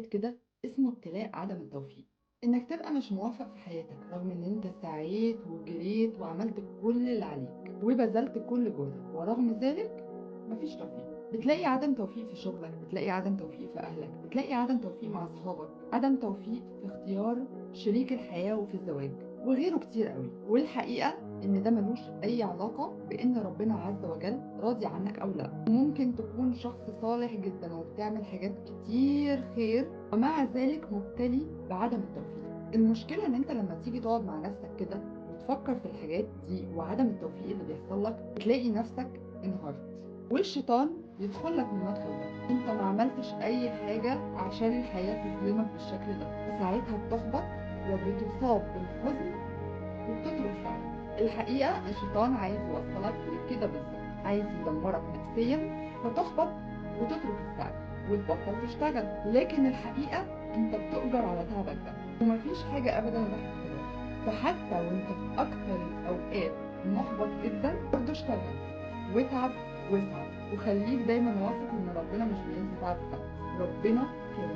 كده اسمه ابتلاء عدم التوفيق، انك تبقى مش موفق في حياتك رغم ان انت سعيت وجريت وعملت كل اللي عليك وبذلت كل جهدك، ورغم ذلك مفيش توفيق. بتلاقي عدم توفيق في شغلك، بتلاقي عدم توفيق في اهلك، بتلاقي عدم توفيق مع اصحابك، عدم توفيق في اختيار شريك الحياة وفي الزواج وغيره كتير قوي. والحقيقة ان ده ملوش اي علاقة بان ربنا عز وجل راضي عنك او لا. ممكن تكون شخص صالح جدا وبتعمل حاجات كتير خير ومع ذلك مبتلي بعدم التوفيق. المشكلة ان انت لما تيجي تقعد مع نفسك كده وتفكر في الحاجات دي وعدم التوفيق اللي بيحصل لك، بتلاقي نفسك انهارت، والشيطان يدخل لك من المدخل ده. انت ما عملتش اي حاجة عشان الحياة تظلمك بالشكل ده، ساعتها بتحبط وبتصاب بالحزن وبتترك سعيك. الحقيقة الشيطان عايز يوصلك لكده بالظبط، عايز يدمرك نفسيا فتحبط وتترك السعي وتبطل تشتغل. لكن الحقيقة انت بتؤجر على تعبك ده ومفيش حاجة ابدا راح تتغير. فحتى وانت في اكتر الاوقات محبط جدا برضه اشتغل واتعب واسعى، وخليك دايما واثق ان ربنا مش بينسى تعب حد. ربنا كريم.